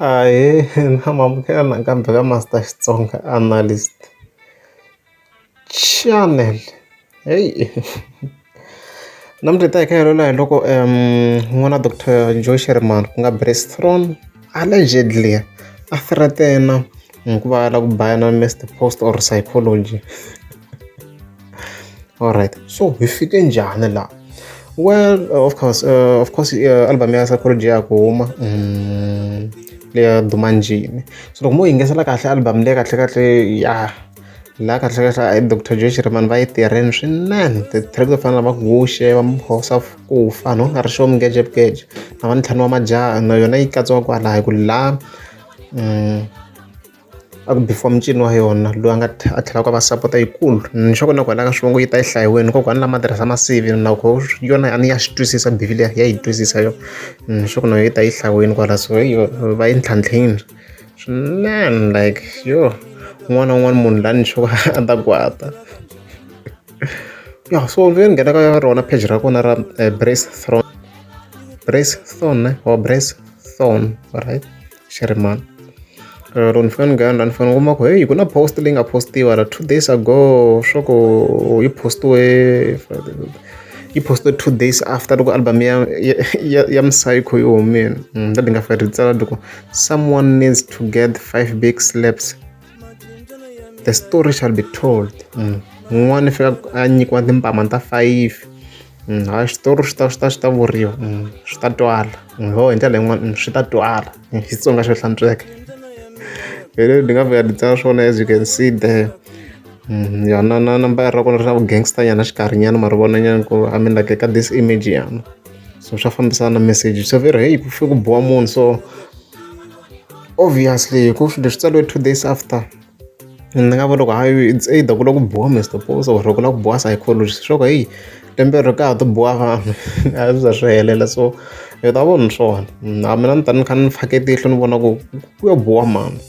Ahee, na mi amukela nakambe ka Master Xitsonga Analyst Channel. Heyi namuntlha hi ta hi kha hi lwela hi loko n'wana Doctor Joe Shirimani ku nga Brestron allegedly a threaten-a hikuva a lava ku ba na Mister Post or Psychology. Alright, so hi fike njhani laha? Well, of course, of course album ya Psychology ya ha ku huma leya Duma Njhini. So loko mo yingisela kahle album leyi kahlekahle ya laha kahlekahle a Doctor Joe Shirimani va yi tirheni swinene ti-track to fana na va Guxe, va Muphosa ku fa no a ri sure Mgejegeje na va Ntlhanu wa Majaha na yona yi katsiwa kwalaho hi ku laha a ku before mincino wa yona loyi a nga a tlhelaka a va sapota yikulu ni sure na kwala ka swivongo yi ta yi hlayiweni kokwani lama tirhisa masivi na ku yona a ni ya swi twisisa bifi liya ya yi twisisa yona ni sure na yi ta yi hlayiweni kwala so yo va yi ntlhantlhini swinene like yo un'wana na un'wana munhu la ni sure a ta kwata ya so ni nghena ka rona page ra kona ra Brace Throne Brace Thorn or Brace Thorn right Shirimani loko ni fika ni nghena la ni fika ni kuma ku heyi ku na post leyi nga postiwa la 2 days ago swa ku yi postiwe yi postiwe 2 days after loko album ya Psycho yi humile la ni nga fika ri tsala loko someone needs to get five big slaps, the story shall be told. Un'wana fika a nyikiwa timpama ta 5 hayi xitori swi ta swi ta swi ta vuriwa swi ta twala ho hi ndlela yin'wana swi ta twala hi Xitsonga xo hlantsweka hi leswi ni nga fika ni tsala swona as you can see there. Ya na mbala ra kona ri na vu-gangster nyana xikarhi nyana ma ri vona nyana ku I mean like ka this image yana so swa fambisana na message so ve ri heyi ku fike ku biwa munhu so obviously hi ku swilo leswi tsariwe 2 days after ni nga vula ku hayi it's either ku lava ku biwa Mr Post or ku lava ku biwa Psychology swa ku heyi lembe ri ka ha to biwa vanhu a swi za swi helela so hi ta vona swona a mina ni ta ni kha ni fake tihlo ni vona ku ku yo biwa mani.